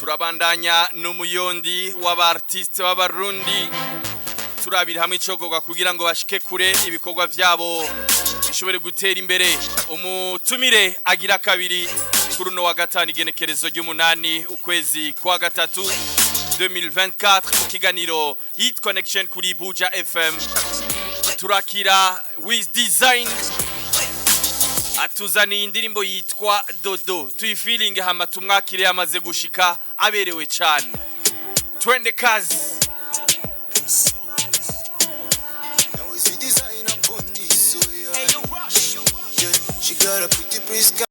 Turabandanya n'umuyondi w'abartiste b'abarundi, turabira hamwe icogorwa kugira ngo bashike kure, ibikorwa vyabo bishobore gutera imbere. Umutumire agira kabiri kuri uno wa gatanu, igenekerezo ry'umunani, ukwezi kwa gatatu 2024, mu kiganiro Hit Connection kuri Buja FM, turakira Wiz Design, atuzaniye indirimbo yitwa Dodo. Tuyifilinge hama tumwakire, yamaze gushika aberewe cyane. Twende kazi. Now it's the design up on this, so yeah. Yeah, she got a pretty priest.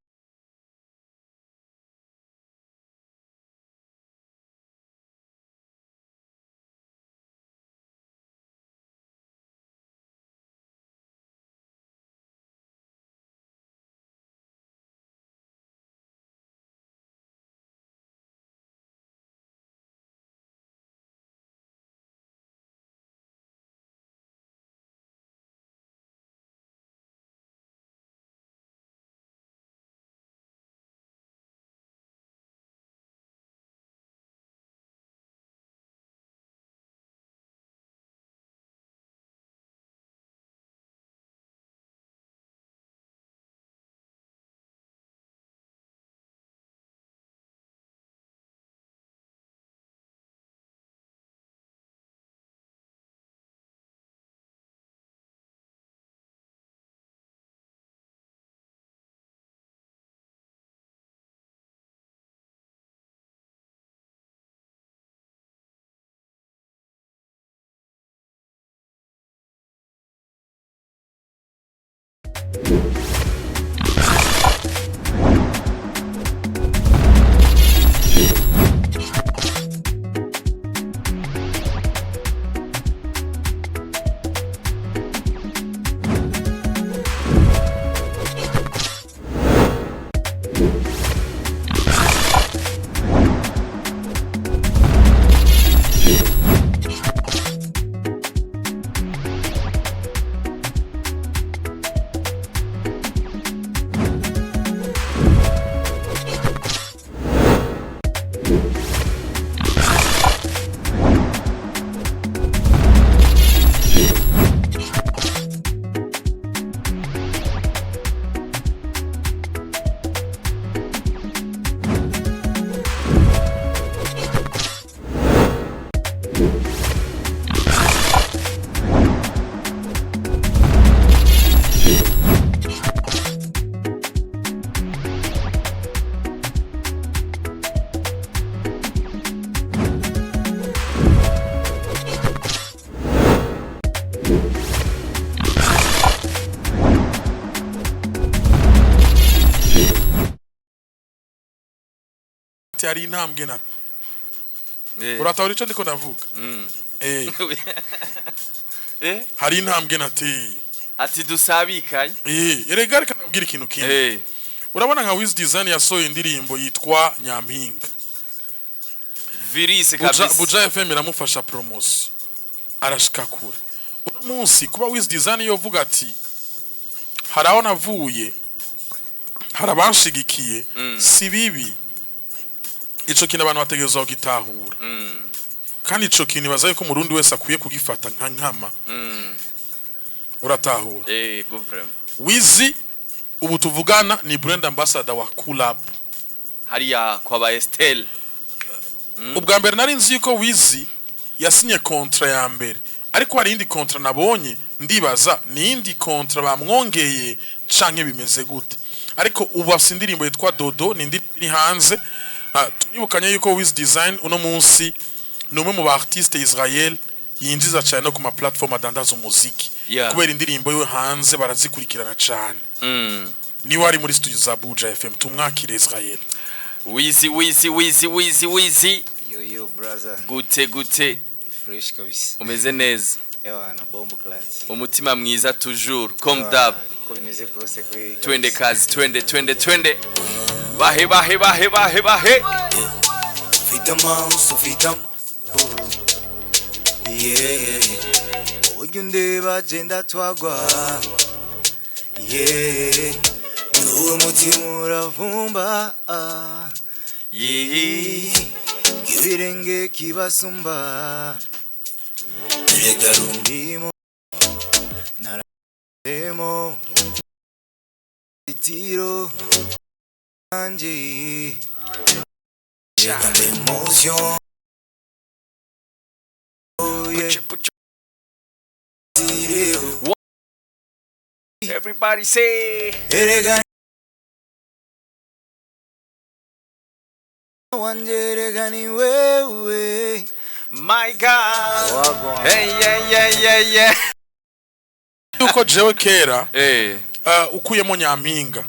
Ati hari intambwe na uratahura ico ndiko ndavuga. Hari intambwe nateye. Ati dusabikaye. Erega reka nabwire ikintu kimwe. Urabona nka Wiz Design yasohoye indirimbo yitwa Nyampinga. Virise Buja, kabisa. Buja FM iramufasha promotion, arashika kure. Uno munsi kuba Wiz Design yovuga ati hari aho navuye, hari abanshigikiye, si bibi. Ico kintu abantu bategerezwa kugitahura, kandi ico kintu ibaza yuko umurundi wese akwiye kugifata nka nkama. Uratahura? Go vraiment. Wizi ubu tuvugana ni brand ambassador wa Cool Up. Hariya kwa ba Estelle. Ubwa mbere nari nzi yuko Wizi yasinye contrat ya mbere, ariko hari indi contrat nabonye, ndibaza ni indi contrat bamwongeye canke bimeze gute. Ariko ubu afise indirimbo yitwa Dodo, ni indirimbo iri hanze. Turibukanye yuko Wiz Design uno munsi ni umwe mu ba artiste Israel yinjiza cyane no ku ma platform adandaza umuziki, kubera indirimbo yiwe hanze barazikurikirana cyane. Niwe ari muri studio za Buja FM, tumwakire Israel. Wizi, Wizi, Wizi, Wizi, Wizi. Yo yo, brother. Gute gute? Fresh kabisa. Umeze neza? Ewa na bomb class. Umutima mwiza toujours, comme d'hab. Ko bimeze kose kuri. Twende kazi, twende, twende, twende. Bahe bahe bahe bahe bahe. Ufite amaso, ufite amaso. Yeah. Uburyo undeba genda twagwa. Yeah. N'uwo mutima uravumba. Yeah. Ibirenge kibasumba. Erega rundimo. Naremo. Tiro. Anje. Erega l'emotion. Oh, yeah. Tiro. Everybody say Erega wanje erega ni wewe. My God. Wagwan. Hey, yeah, yeah, yeah, yeah. Yuko jewe kera ukuyemo Nyampinga,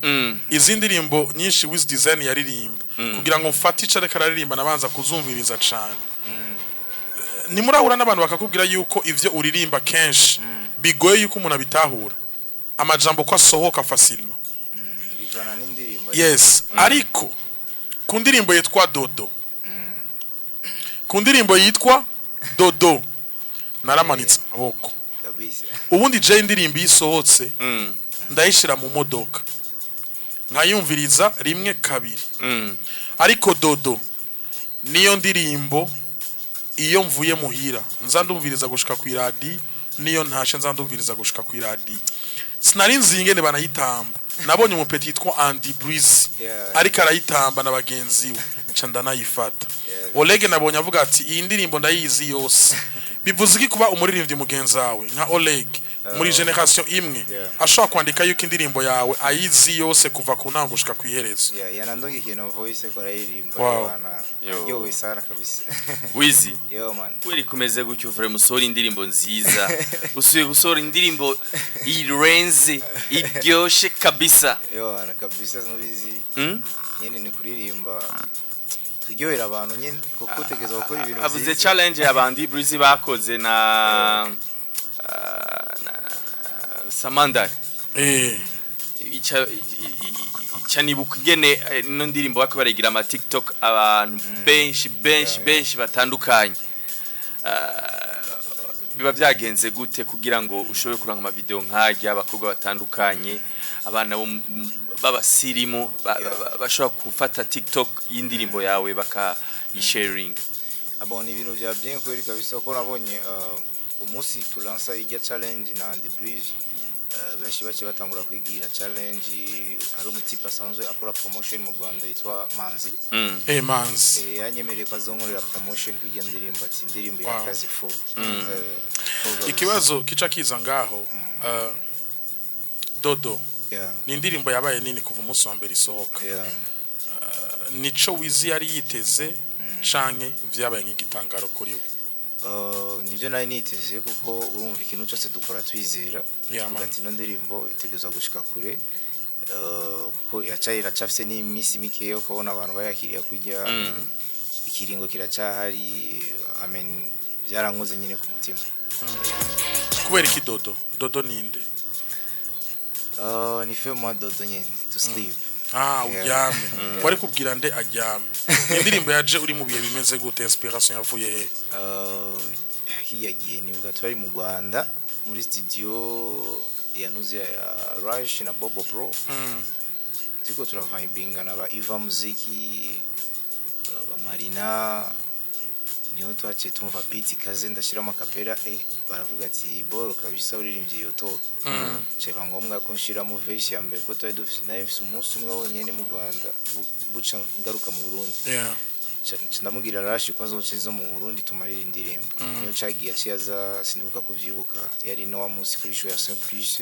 izi ndirimbo nyinshi Wiz Design yaririmba, kugira ngo mfate ico ariko araririmba nabanza kuzumviriza cane. Ntimurahura n'abantu bakakubwira yuko ivyo uririmba kenshi bigoye yuko umuntu abitahura, amajambo ko asohoka facilement? Bivana n'indirimbo. Yes, ariko ku ndirimbo yitwa Dodo, ku ndirimbo yitwa Dodo, naramanitse amaboko. Kabisa. Ubundi je indirimbo iyo isohotse, ndayishira mu modoka nkayumviriza rimwe, kabiri. Ariko Dodo niyo ndirimbo iyo mvuye muhira nza ndumviriza gushika ku iradi, niyo ntashe nza ndumviriza gushika ku iradi. Sinari nzi ingene banayitamba. Nabonye umupeti yitwa Andy Breeze ariko arayitamba na bagenzi we, nca ndanayifata. Oleg nabonye avuga ati iyi ndirimbo ndayizi yose. Bivuze iki kuba umuririmbyi mugenzi wawe nka Oleg muri generation imwe ashobora kwandika yuko indirimbo yawe ayizi yose kuva ku ntango gushika ku iherezo? Yeah, yanandungikiye na voice ko arayiririmba. Bana. Yo. Aryohewe sana kabisa. Wizi, Yo man. Kweli kumeze gutyo vraiment, usohora indirimbo nziza, usuye gusohora indirimbo irenze, iryoshe kabisa. Yo bana, kabisa nubizi. Nyene ni kuririmba turyohera abantu nyene, kuko utegereza gukora ibintu Avuze vyiza. challenge y'abandi Breezy bakoze na Samandari. Ica nibuka ingene ino ndirimbo bako barayigira ama TikTok, abantu benshi benshi benshi batandukanye. Biba byagenze gute kugira ngo ushobore kuranga ama video nk'ajya abakobwa batandukanye, abana bo b'abasirimu bashobora gufata TikTok y'indirimbo yawe bakayisharing? Abo ni ibintu vya bien kweli kabisa, kuko nabonye umunsi tulansa ijya challenge na Andy Bridge, benshi baciye batangura kwigira challenge. Hari umutipe asanzwe akora promotion mu Rwanda yitwa Manzi. Manzi. Yanyemereye ko azonkorera promotion kwijya ndirimbo, ati indirimbo yakazi fo. Fo kabisa. Ikibazo kica kiza ngaho, Dodo ni indirimbo yabaye nini kuva umunsi wa mbere isohoka. Nico Wizi yari yiteze canke vyabaye nk'igitangaro kuri we? Nibyo nari niteze, kuko urumva ikintu cyose dukora twizera. Tuvuga man. ati ino ndirimbo itegerezwa gushika kure. Kuko iracafise n'iminsi mikeya, ukabona abantu bayakiriye kurya, ikiringo kiracyahari. I mean, byarankoze nyine ku mutima. Kubera iki Dodo? Dodo ninde? Ni fais moi dodo nyene, to sleep. Ah, Yeah. uryame. Wari kubwira nde aryame? Indirimbo yaje uri mu bihe bimeze gute? Inspiration yavuye he? Hirya gihe nibuka twari mu Rwanda muri studio ya Nuzia ya Rush na Bobo Pro, turiko turavibinga na ba Iva Muziki, ba Marina, niho twaciye tumva beat ikaze, ndashiramo akapera, baravuga ati boro kabisa, uririmbye iyo toka. Ceba ngombwa ko nshiramo verse ya mbere, ko twari dufise, nari mfise umunsi umwe wonyene mu Rwanda, buca ngaruka mu Burundi. Ndamubwira Rashi ko azoca izo mu Burundi tumarira indirimbo. Niyo cagiye aciye aza, sinibuka kuvyibuka, yari no wa munsi kuri show ya Saint Plus.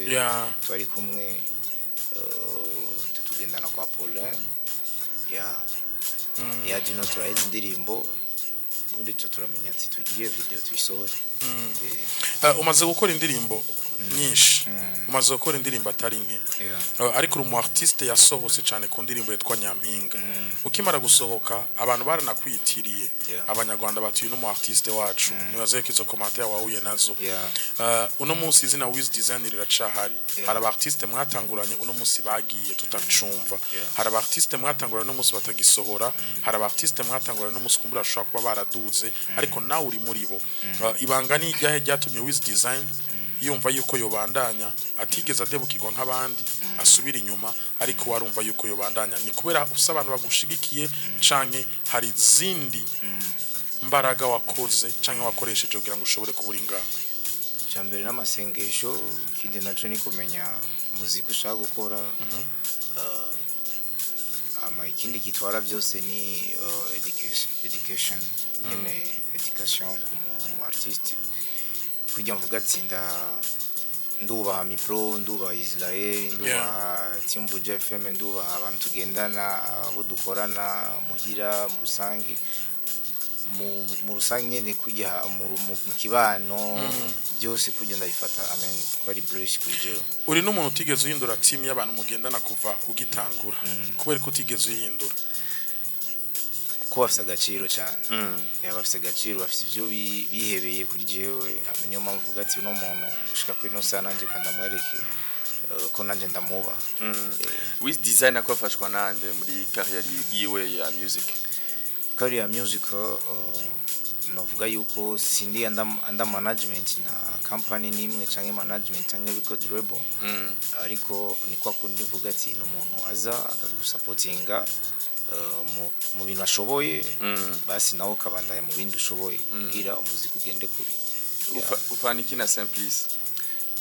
Twari kumwe, tugendana kwa Paulin ya yaje no turaheza indirimbo, ubundi tuca turamenya ati tugiye video tuyisohore. Umaze gukora indirimbo nyinshi, umaze gukora indirimbo atari nke. Ariko uri umu artiste yasohotse cyane ku ndirimbo yitwa Nyampinga. Ukimara gusohoka abantu baranakwitiriye. Abanyarwanda batuye n'umu artiste wacu, nibaze ko izo commentaire wahuye nazo. Uno munsi izina Wiz Design riracahari. Hari aba artiste mwatanguranye uno munsi bagiye tutacumva. Hari aba artiste mwatanguranye uno munsi batagisohora. Hari aba artiste mwatanguranye uno munsi kumbura bashobora kuba baraduze, ariko nawe uri muri bo. Ibanga ni iryahe ryatumye Wiz Design yumva yuko yobandanya, atigeze adebukirwa nk'abandi asubira inyuma, ariko warumva yuko yobandanya? Ni kubera ufise abantu bagushigikiye canke hari izindi mbaraga wakoze cyangwa wakoresheje kugira ngo ushobore kuba uri ngaha? Icya mbere n'amasengesho, ikindi naco ni kumenya umuziki ushaka gukora. Ama ikindi kitwara byose ni education nyene, education ku mu artiste, kujya mvuga ati ndubaha Mipro, ndubaha Israel, ndubaha Team Buja FM, ndubaha abantu tugendana, abo dukorana muhira, mu rusangi, mu rusange nyene, kujya mu kibano, byose kujya ndabifata, amen, ko ari bless kuri jewe. Uri n'umuntu utigeze uhindura team y'abantu mugendana kuva ugitangura. Kubera ko utigeze uyihindura? Kuko bafite agaciro cyane. Yeah, bafite agaciro, bafite ibyo bihebeye kuri jewe. Niyo mpamvu uvuga ati uno muntu gushika kuri ino saha nanjye kandi amwereke ko nanjye ndamubaha. Wiz Design ko afashwa nande muri carrière yiwe ya music? Career musical, novuga yuko sindi under management na company nimwe canke management canke record label, ariko ni kwa kundi mvuga ati ni umuntu aza akagusapotinga mu bintu ashoboye, basi nawe ukabandanya mu bindi ushoboye kugira umuziki ugende kure. Ufana iki na Simplice?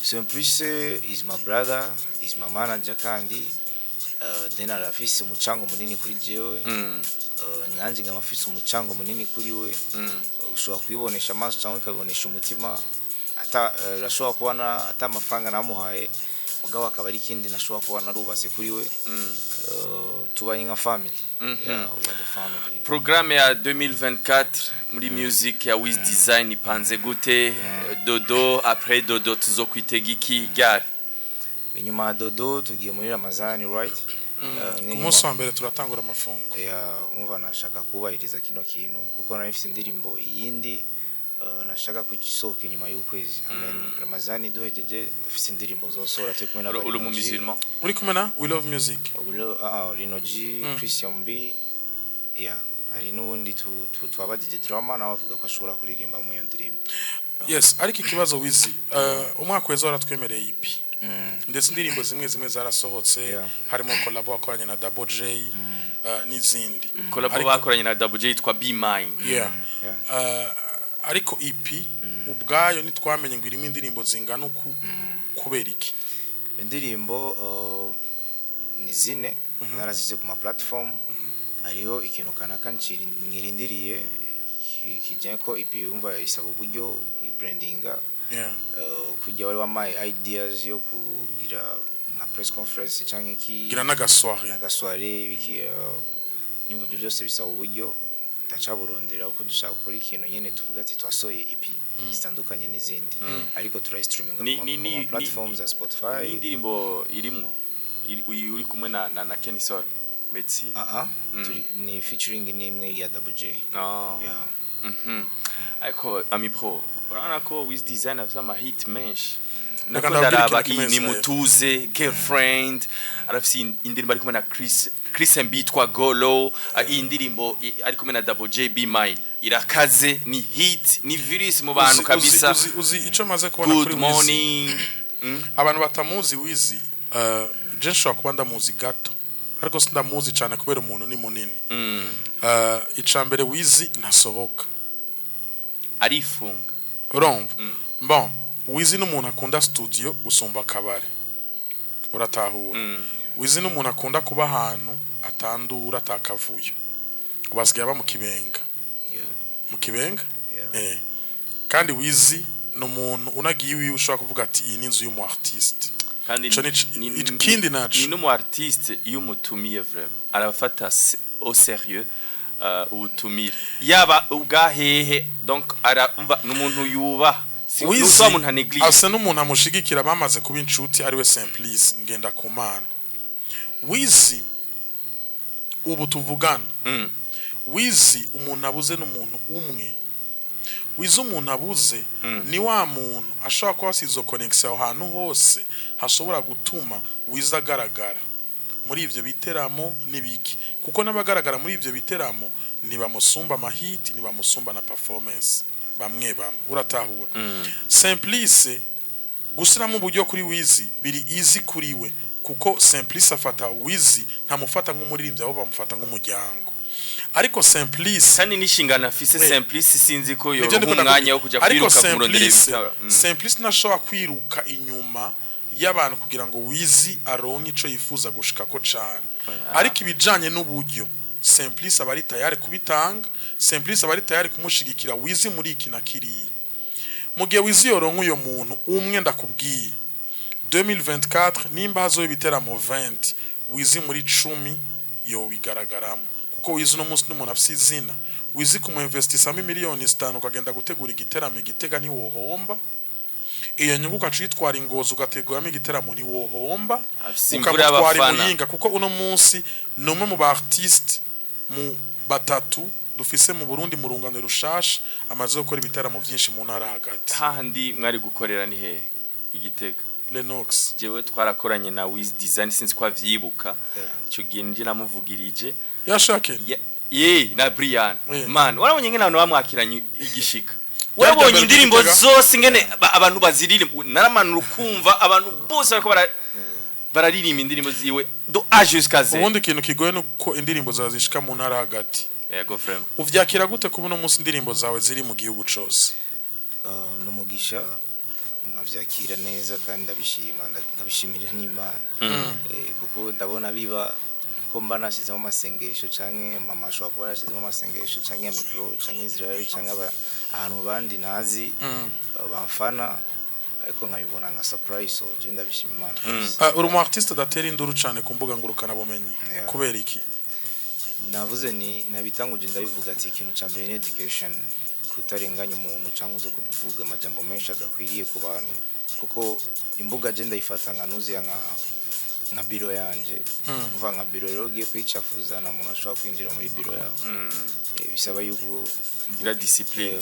Simplice is my brother, is my manager, kandi then arafise umucango munini kuri jewe. Nanjye nkaba mfise umucango munini kuri we. Ushobora kubibonesha amaso cyangwa ukabibonesha umutima. Ata urashobora kubona ata amafaranga namuhaye, mugabo akaba ari ikindi nashobora kuba narubatse kuri we. Tubanye nka family. Yeah, we are the family. Programme ya 2024 muri music ya Wiz Design ipanze gute? Dodo, après Dodo tuzokwitega iki ryari? Inyuma ya Dodo tugiye muri Ramazani, right? Ku munsi wa mbere turatangura amafungo. Ya, umva, nashaka kubahiriza kino kintu kuko nari mfite indirimbo iyindi, nashaka kugisohoka inyuma y'ukwezi. Amen. Ramazani duhejeje dufite indirimbo zosohora turi kumwe na Uri mu Rino G. musulman? Uri kumwe na We Love Music. Rino G, Christian B, yeah, hari n'ubundi twaba DJ Drama, nawe avuga ko ashobora kuririmba muri iyo ndirimbo. Yes, ariko ikibazo Wizi, umwaka weza waratwemereye EP, ndetse indirimbo zimwe zimwe zarasohotse, harimo collabo wakoranye na Double J, n'izindi. Collabo bakoranye na Double J yitwa Be Mine. Yeah. Yeah. Ariko EP ubwayo ntitwamenye ngo irimo indirimbo zingana uku. Kubera iki? Indirimbo ni zine, narazise ku ma platform. Hariho ikintu kanaka nkirindiriye kijyanye ko EP yumva isaba uburyo kuyibrandinga. Kujya wari wamaye ideas yo kugira nka press conference cyangwa iki, gira n'agaswari, n'agasware ibiki, nyumva ibyo byose bisaba uburyo, ndacaburondera kuko dushaka gukora ikintu nyine tuvuga ati twasohoye EP zitandukanye n'izindi, ariko turayistreaminga ku ma platforms za Spotify. Ni indirimbo irimwo uri kumwe na Kenny Sol Medicine? Ah ah, ni featuring n'imwe ya Double J. Yeah. Ariko Amipro, urabona ko Wiz Design afite ama hit menshi. Reka Nako ndababwire ndaraba ikintu iyi kimwe, ni Israel. Mutuze Girlfriend, arafise indirimbo ari kumwe na Chris MB yitwa Golo. Iyi ndirimbo ari kumwe na Double J, Be Mine, irakaze, ni hit, ni virus mu bantu kabisa. Uzi ico maze kubona Good kuri Wizi? morning. Abantu batamuzi Wizi, je nshobora kuba ndamuzi gato, ariko sindamuzi cyane kubera umuntu ni munini. Ica mbere, Wizi ntasohoka. Arifunga. Urumva, bon, Wizi n'umuntu akunda studio gusumba akabari, uratahura? Wizi n'umuntu akunda kuba ahantu atandura, atakavuyo. Basigaye aba mu Kibenga. Mu Kibenga. Kandi Wizi ni umuntu unagiye iwiwe ushobora kuvuga ati iyi ni inzu y'umu artiste. Kandi Ico ikindi naco. Ni n'umu artiste iyo umutumiye vraiment arafata au sérieux ubutumire, yaba ubwahehe, donc araumva, ni umuntu yubaha. Si Wizi nuko umuntu anéglige. Asa n'umuntu amushigikira bamaze kuba inshuti, ariwe Simplice Ngendakumana. Wizi ubu tuvugana, Wizi umuntu abuze n'umuntu umwe. Wizi umuntu abuze ni wa muntu ashobora kuba asize izo connection aho hantu hose hashobora gutuma Wizi agaragara muri ivyo biteramo n'ibiki, kuko n'abagaragara muri ivyo biteramo ntibamusumba amahiti, ntibamusumba na performance bamwe bamwe, uratahura? Simplice gushyiramo uburyo kuri Wizi biri easy kuri we, kuko Simplice afata Wizi, ntamufata nk'umuririmbyi, ahubwo bamufata nk'umuryango. Ariko Simplice, Kandi n'inshingano afise Simplice, sinzi ko nivyo yoronka ndiko umwanya wo ndakubwira. kuja Ariko kwiruka kumurondera Simplice, ibitabo. Simplice ntashobora kwiruka inyuma y'abantu kugira ngo Wizi aronke ico yifuza gushikako cane. Ariko ibijanye n'uburyo, Simplice aba ari tayari kubitanga, Simplice aba ari tayari kumushigikira Wizi muri iki na kiriya. Mu gihe Wizi yoronka uyo muntu umwe, ndakubwiye, 2024 nimba hazoba ibiteramo 20, Wizi muri 10 yobigaragaramo, kuko Wizi uno munsi n'umuntu afise izina. Wizi kumuinvestisamo miliyoni 5 ukagenda gutegura igiteramo igitega, ntiwohomba. Iyo nyungu ukaca uyitwara ingozi ugateguramo igiteramo, ntiwohomba. Afise imvura Ukamutwara y'abafana. Imuyinga, kuko uno munsi ni umwe mu ba artiste mu batatu dufise mu Burundi mu rungano rushasha amaze gukora ibitaramo byinshi mu ntara hagati. Hahandi mwari gukorera ni hehe igitega? Lenox. Jewe twarakoranye na Wiz Design, sinzi ko avyibuka. Ico gihe nje namuvugirije. Yashake. Ye na Brian. Man, warabonye ngene abantu bamwakiranye igishika? Byari Warabonye byambere indirimbo Gitega? zose ngene abantu baziririmba? Naramanura ukumva abantu bose bariko bararirimba indirimbo ziwe de A jusqu'à Z. Ubundi ikintu kigoye ni uko indirimbo zawe zishika mu ntara hagati. Yego, vraiment. Uvyakira gute kuba uno munsi indirimbo zawe ziri mu gihugu cose? Ni umugisha, nkabyakira neza kandi ndabishima, nkabishimira n'Imana. Kuko ndabona biba ko mba nashyizemo amasengesho, canke mama ashobora kuba yarashyizemo amasengesho, canke mikro, canke Israel, canke ahantu bandi ntazi, bamfana, ariko nkabibona nka surprise. So je ndabishima Imana kabisa. Uri umu artiste adatera induru cane ku mbuga ngurukanabumenyi. Yeah. Kubera iki? Navuze ni nabitanguje, ndabivuga ati ikintu cya mbere ni education, kutarenganya umuntu cyangwa uze kuvuga amajambo menshi adakwiriye ku bantu, kuko imbuga je ndayifata nka nuziya nka biro yanje. Mvuga nka biro rero ugiye kuyicafuza, nta muntu ashobora kwinjira muri biro yawe. Bisaba yuko Gira discipline.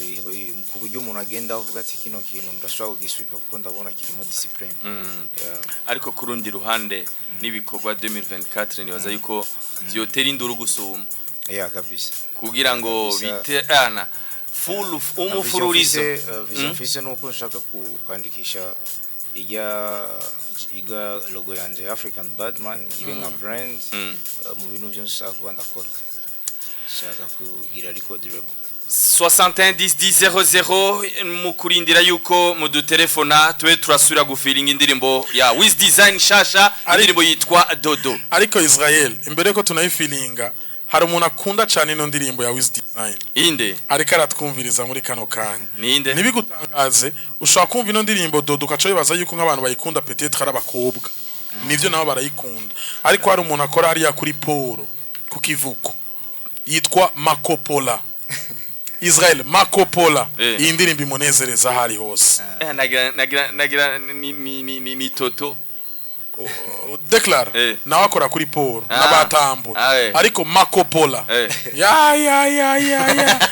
Ku buryo umuntu agenda avuga ati kino kintu ndashobora kugisubiza kuko ndabona kirimo discipline. Yeah. Ariko ku rundi ruhande n'ibikorwa 2024 nibaza yuko vyotera induru gusuma Yeah, kabisa. kugira ngo Kabisa. biterana full umufururizo. Vision mfise nuko nshaka kwandikisha ijya iga logo yanje ya African Badman, ibe nka brand. Mu bintu byose nshaka kuba ndakora, nshaka kugira record label. 61 10 10 00. Mu kurindira yuko mudutelefona, tube turasubira gufilinga indirimbo ya Wiz Design shasha, indirimbo yitwa Dodo. Ariko Israel, imbere yuko tunayifilinga, hari umuntu akunda cyane ino ndirimbo ya Wiz Design. Inde? Ariko aratwumviriza muri kano kanya. Ninde? Ntibigutangaze, ushobora kumva ino ndirimbo Dodo ukaca wibaza yuko nk'abantu bayikunda peut-être ari abakobwa. Nivyo, nabo barayikunda, ariko hari umuntu akora hariya kuri poro ku kivuko yitwa Makopola, Israel Makopola. Iyi ndirimbo imunezereza aho ari hose. Nagira ni Toto. Declare. Nawe akora kuri poro n'abatambura. Ariko Makopola, ya ya ya ya ya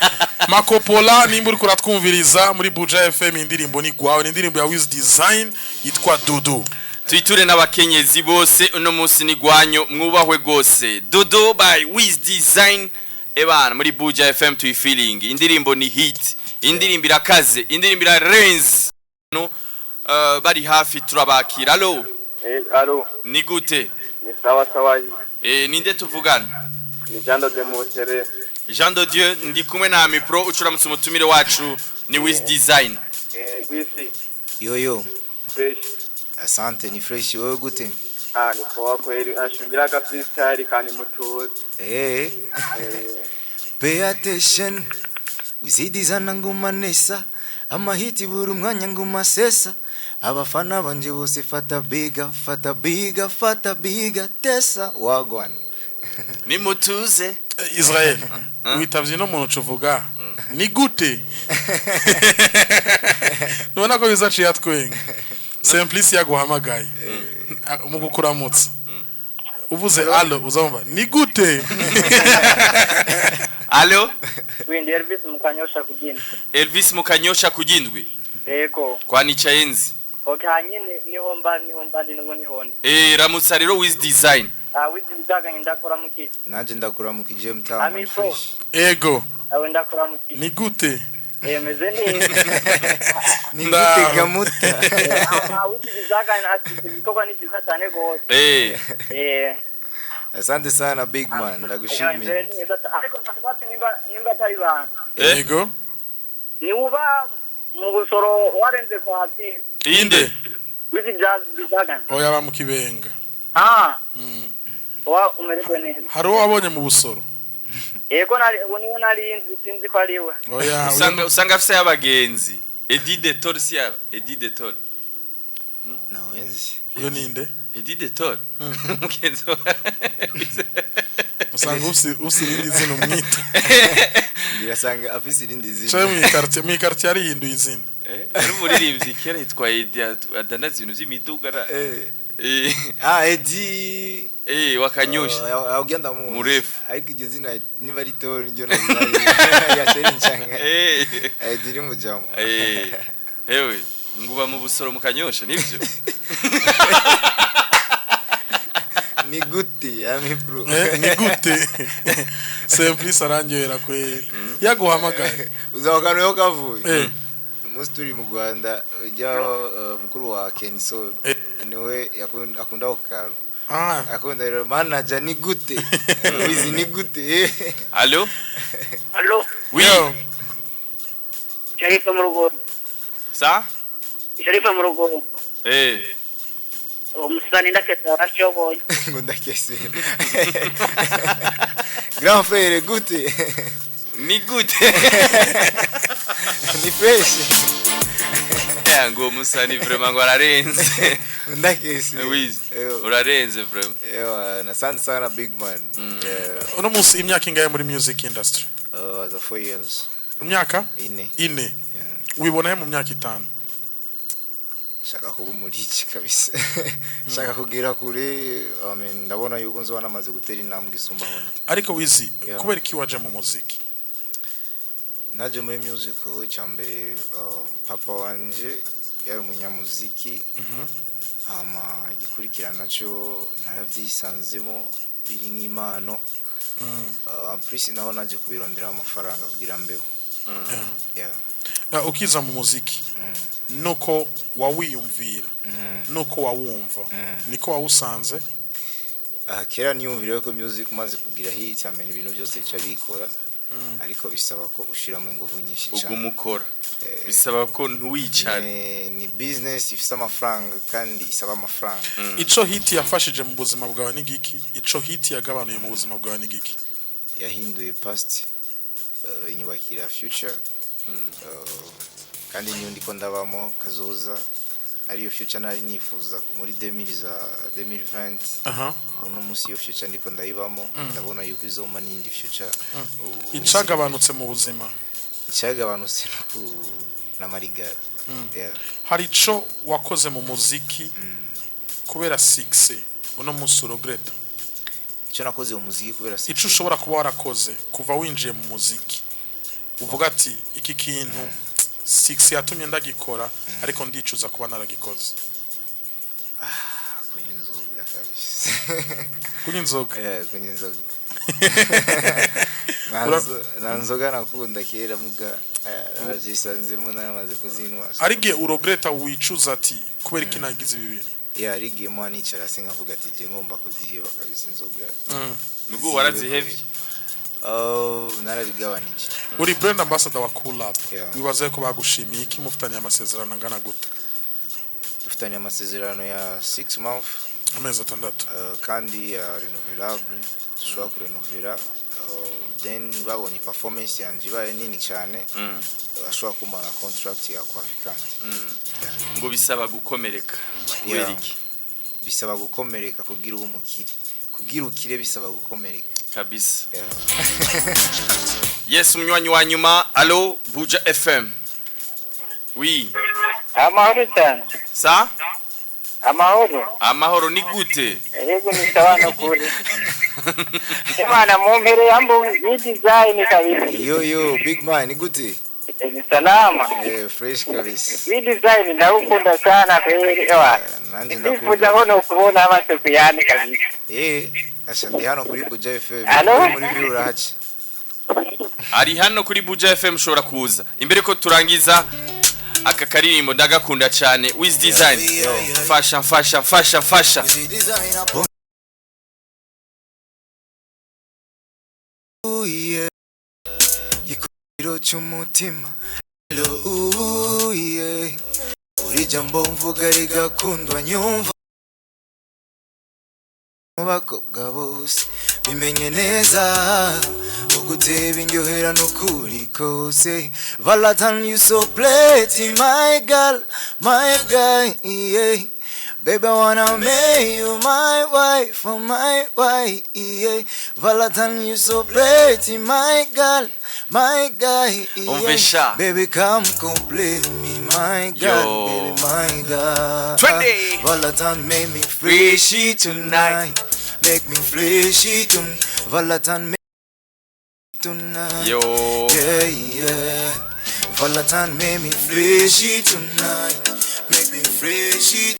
Makopola, nimba uriko uratwumviriza muri Buja FM, indirimbo ni gwawe, ni indirimbo ya Wiz Design yitwa Dudu. Tuiture n'abakenyezi bose, uno munsi ni gwanyo, mwubahwe gose. Dodo by Wiz Design, ebana, muri Buja FM tuyifiling. Indirimbo ni hit, indirimbo irakaze, indirimbo irarenze. No, bari hafi turabakira. Allo? Allo. Ni gute? Ni sawa sawa. Ninde tuvugana? Ni Jean de Mutere. Jean de Dieu, ndi kumwe na Ami Pro, ucuramutse umutumire wacu ni Wiz Design. Wisi. Yoyo. Fresh. Asante, ni fresh, wewe gute? Ah, ni poa kweli. Ashungira ka freestyle kandi mutuze. Pay attention, wizidizana nguma nesa amahiti buri umwanya nguma sesa abafana banje bose, fata biga, fata biga, fata biga, tesa wagwan. Nimutuze. Israel, witavye no muntu ucuvuga ni gute? Nubona ko bizaciye atwenga. Simplice yaguhamagaye mu kukuramutsa, uvuze allo, uzumva ni gute? Allo? Windi Elvis Mukanyosha kugina. Elvis Mukanyosha kugindwi. Yego. Kwa Nicayenzi. Okay, hanyine niho mba, niho mba ndi nubu niho ndi. Ramutsa rero Wiz Design. Ah, Wiz Design, ndakora muki. Nanje ndakora mu kije mtama. Ami Ni Pro. fresh. Ego. Awe ndakora muki. Ni gute? Meze neza. Ni Ndaho. gute gamuta? Ah, Wiz Design afite ibikorwa ni byiza cyane gose. Asante sana big man, ndagushimiye. Imbere ni neza cyane. Ariko ndakubaza nimba atari banga. Eh? Yego. Ni uba mu busoro warenze kwa ati Inde. wizi bizagana. Oya, ba mu Kibenga. Ah. Wa umererwe neza. Hari uwo wabonye mu Busoro? Yego, nari uwo niwe nari nzi, sinzi ko ari we. Oya. Usanga afise y'abagenzi. Edi de Tor, si yaba Edi de Tor. Nawe nzi. Uyo ninde? Edi de Tor. Mugenzi wa Usanga ufise irindi zina umwita. Ngira afise irindi zina. Caye mu ikartier yarihinduye izina. Ari umuririmbyi kera yitwa Edi, adandaza ibintu by'imiduga Eh. Eh, Ah, Eddie. eh, wakanyosha. Oh, ugenda mu. Murefu. Ariko iryo zina niba ari Tor niryo nari. Yasheri nchanga. Eddie ni mujamo. Eh. Hewe, nguba mu Busoro mu Kanyosha nivyo? Ni gute ami pro. Eh, ni gute? Simplice arangyohera kweri. Yaguhamagaye. Uzawakano kavuye. Eh. Umunsi turi mu Rwanda ujya mukuru wa Kenso Eh. niwe akunda ako kantu. Ah. Akunda rero manager ni gute? Wizi ni gute? Allo? Allo, Oui. Yo. Sharifa mu rugo. Sa? Sharifa mu rugo. Eh. Umusani ndakesa arashoboye. Ngo ndakesera. Grand frère gute? Ni gute? Ni fresh. Ya ngo musani vraiment ngo ararenze. Ndakesera. Wiz. Eyo. Urarenze vraiment. Ewa, asante sana big man. Yeah. Uno munsi imyaka ingahe muri music industry? Za 4 years. Imyaka 4. 4. Yeah. Wibonaye mu myaka 5? Shaka kuba umuriki kabisa. Shaka kugera kure, I mean, ndabona yuko nzoba namaze gutera intambwe isumba hondi. Ariko Wizi, Yeah. kubera iki waje mu muziki? Naje muri music cyambere, papa wanje yari umunyamuziki. Hama igikurikira naco naravyisanzemo biri nk'impano. En plus naho naje kubironderaho amafaranga kugira mbeho. Yeah. Ukiza mu muziki, nuko wawiyumvira, nuko wawumva, niko wawusanze? Aha kera niyumvira ko music umaze kugira hit, amena ibintu byose bica bikora, ariko bisaba ko ushiramo ingufu nyinshi cyane. Uguma ukora. Bisaba ko ntuwicare. Ni business ifise amafaranga kandi isaba amafaranga. Ico hit yafashije mu buzima bwawe ni giki? Ico hit yagabanuye mu buzima bwawe ni giki? Yahinduye past, inyubakira future. Kandi niyo ndiko ndabamo kazoza ariyo future nari nifuza muri 2000 za 2020. Uno munsi iyo future ndiko ndayibamo, ndabona yuko izoma n'indi future. Icagabanutse mu buzima? Icyagabanutse no ku n'amarigara. Yeah. Hari ico wakoze mu muziki kubera success uno munsi uregretta? Icyo nakoze mu muziki kubera Ico ushobora kuba warakoze kuva winjiye mu muziki uvuga ati iki kintu success yatumye ndagikora, ariko ndicuza kuba naragikoze? Kunywa inzoga kabisa. Kunywa inzoga? Yeah, kunywa inzoga. Nta nzoga nakunda kera, muga narabyisanzemo naramaze kuzinywa. Hari igihe uregretta, wicuza ati kubera iki nagize ibi bintu? Yeah, hari igihe mwa nicara se nkavuga ati je ngomba kuziheba kabisa inzoga. Nugu warazihevye? Oh, narabigabanije. Uri brand ambassador wa Cool Up. Yeah. Wibaze ko bagushimiye iki? Mufitanye amasezerano angana gute? Dufitanye amasezerano ya 6 months. Amezi 6. Kandi ya renouvelable, dushobora kurenovera. Then babonye performance yanje ibaye nini cyane, ashobora kumara contract ya Kwavikant. Ngo bisaba gukomereka. Kubera iki? Bisaba gukomereka kugira ube umukire, kugira ukire bisaba gukomereka. Kabisa. Yeah. Yes, umunywanyi wa nyuma. Allo, Buja FM. Oui. Amahoro cyane. Sa? Amahoro. Amahoro, ni gute? Yego, ni sawa no kuri. Imana mu mpere yambo ni design kabisa. Yo yo big man, ni gute? Ni salama. Eh, fresh kabisa. Ni design ndawukunda sana kweli ewa. Nanjye Ndifuza ndakunda. ko no kubona amaso kuyandi kabisa. Eh, asha ndi hano kuri Buja FM. Allo? Muri view urahaca. Ari hano kuri Buja FM, ushobora kuza. Imbere ko turangiza, aka karirimbo ndagakunda cyane. Wiz Design. Fasha, fasha, fasha, fasha. Design up. Cy'umutima. Hello, yeah. Uri jambo mvuga rigakundwa, nyumva mu bakobwa bose bimenye neza uguteba indyohera n'ukuri kose. Valentine, you so pretty, my girl, my guy, yeah. Baby, I wanna make you my wife, oh my wife, yeah. Valentine, you so pretty, my girl, my guy, yeah. Umve sha. Baby, come complete me, my girl, Yo. baby, my girl. 20. Valentine make me freshy tonight. Make me freshy tonight. Valentine make tonight. Yo. Yeah. Valentine make me freshy tonight. Make me freshy.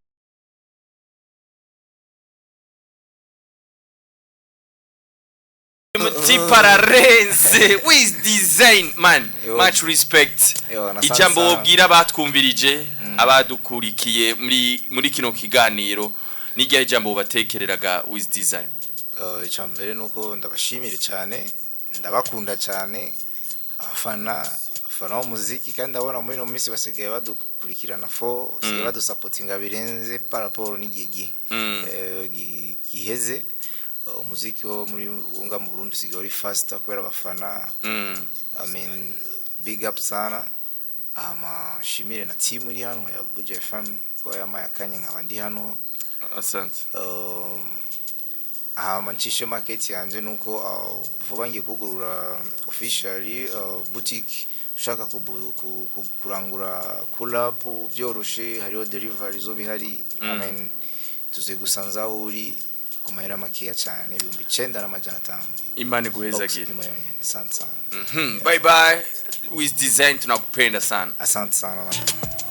Mutipararenze Wiz Design, man. Yo. Much respect. Yo, na Ijambo sana. wobwira abatwumvirije, abadukurikiye muri kino kiganiro, n'igihe ijambo batekereraga, Wiz Design? Icya mbere ni uko ndabashimire cyane, ndabakunda cyane abafana b'umuziki, kandi ndabona muri ino minsi basigaye badukurikirana fo, basigaye badusapotinga birenze par rapport n'igihe gihe giheze. Umuziki wo muri wunga mu Burundi usigaye uri faster kubera abafana. I mean, big up sana. Amashimire na team iri hano ya Buja FM ko yamaye akanya nkaba ndi hano. Asante. Hama ncishe market yanje nuko vuba ngiye kugurura officially boutique. Ushaka kurangura cool-up byoroshe, hariho delivery zo bihari. I mean, tuze gusanza aho uri ku mahera makeya cyane, 9500. Imana iguhezagire. Box imwe yonyene. Asante sana. Bye bye, Wiz Design, tunakupenda sana. Asante sana.